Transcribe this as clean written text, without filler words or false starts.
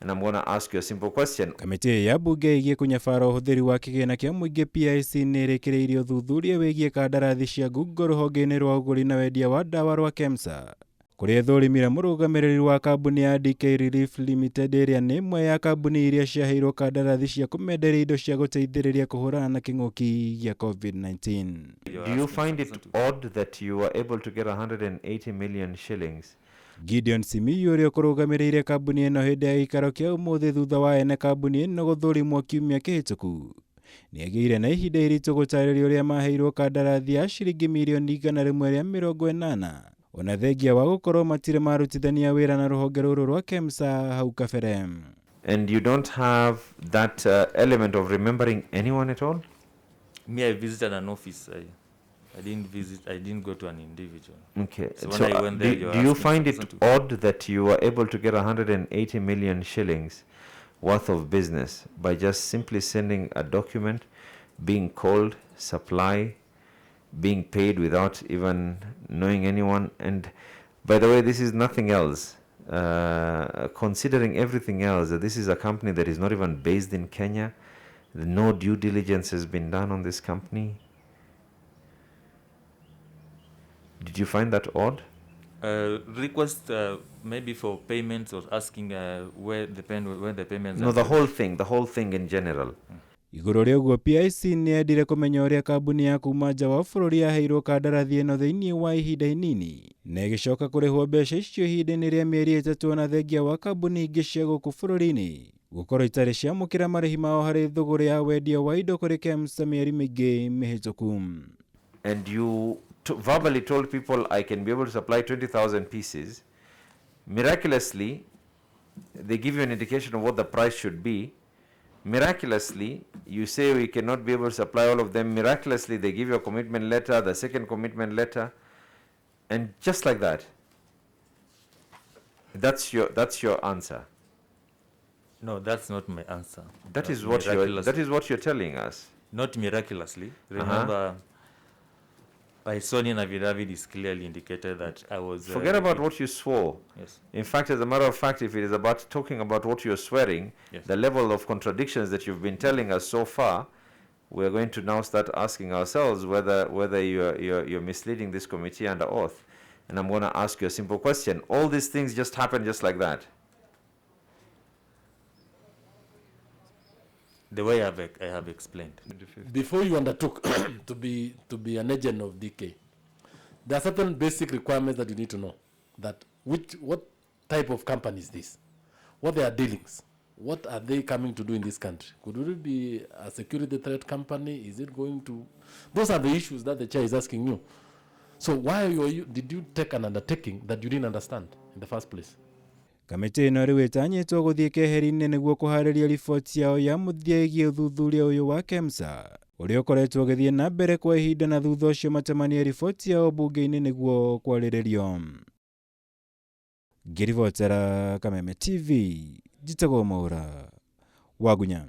And I'm going to ask you a simple question. Kamĩtĩ ya mbunge ĩgiĩ kũnyabara ũhũthĩri wa kĩgĩna kĩa mũingĩ PIC nĩ ĩrĩkĩrĩirie ũthuthuria wĩgiĩ kandarathi cia ngungo rũhonge-inĩ rwa ũgũri na wendia wa ndawa rwa KEMSA, kũrĩa ĩthũrimire mũrũgamĩrĩri wa kambuni ya DK Relief Limited ĩrĩa nĩ ĩmwe ya kambuni iria ciaheirwo kandarathi cia kũmenderia indo cia gũteithĩrĩria kũhũrana na kĩng'ũki gĩa COVID-19. Do you find it odd that you were able to get 180 million shillings? Gideon Simiyu ũrĩa ũkũrũgamĩrĩire kambuni ĩno hĩndĩ ya gĩikaro kĩa ũmũthĩ thutha wa ene kambuni ĩno gũthũrimwo kiumia kĩhĩtũku, nĩagĩire na ihinda iritũ gũtarĩria ũrĩa maheirwo kandarathi ya ciringi mirioni 180 ona thengia wa gũkorwo matirĩ marutithania wĩra na rũhonge rũrũ rwa KEMSA hau kabere. And you don't have that element of remembering anyone at all? Me, I visited an office. I didn't visit, I didn't go to an individual. Okay. So when I went there, you were Do you asking find for it person odd that you were able to get 180 million shillings worth of business by just simply sending a document, being called, supply, being paid without even knowing anyone? And by the way, this is nothing else. Considering everything else, that this is a company that is not even based in Kenya. No due diligence has been done on this company. Did you find that odd? Request maybe for payments or asking where the pen, where the payments No, are. the whole thing in general. Igũrũ rĩa ũguo PIC nĩ yendire kũmenya ũrĩa kambuni ya kuma nja wa bũrũri yaheirwo kandarathi ĩno thĩinĩ wa ihinda inini na ĩgĩcoka kũrĩhwo mbeca icio ihinda-inĩ rĩa mĩeri ĩtatũ ona thengia wa kambuni ingĩ cia gũkũ bũrũri-inĩ gũkorwo itarĩ ciamũkĩra marĩhi mao harĩ thũgũrĩ ya wendia wa indo kũrĩ KEMSA mĩeri mĩingĩ mĩhĩtũku. And you verbally told people I can be able to supply 20,000 pieces. Miraculously, they give you an indication of what the price should be. Miraculously, you say we cannot be able to supply all of them. Miraculously, they give you a commitment letter, the second commitment letter, and just like that. That's your answer. No, that's not my answer. That Not is what you're, miraculous. that is what you're telling us. Not miraculously. Remember, I saw in affidavit is clearly indicated that I was. Forget about what you swore. Yes. In fact, as a matter of fact, if it is about talking about what you're swearing, Yes. the level of contradictions that you've been telling us so far, we're going to now start asking ourselves whether you're misleading this committee under oath. And I'm going to ask you a simple question. All these things just happen just like that. The way I have explained. Before you undertook to be an agent of DK, there are certain basic requirements that you need to know. That what type of company is this? What their dealings? What are they coming to do in this country? Could it be a security threat company? Is it going to? Those are the issues that the chair is asking you. So why did you take an undertaking that you didn't understand in the first place? Kamĩtĩ ĩno rĩu ĩtanyĩtwo gũthiĩ keheri-inĩ nĩguo kũharĩria riboti yao ya mũthia ĩgiĩ ũthuthuria ũyũ wa KEMSA ũrĩa ũkoretwo ũgĩthiĩ na mbere kwa ihinda na thutha ũcio macemanie riboti yao mbunge-inĩ nĩguo kwarĩrĩrio. Ngĩribotera Kameme TV, njĩtagwo Mwaura Wagunya.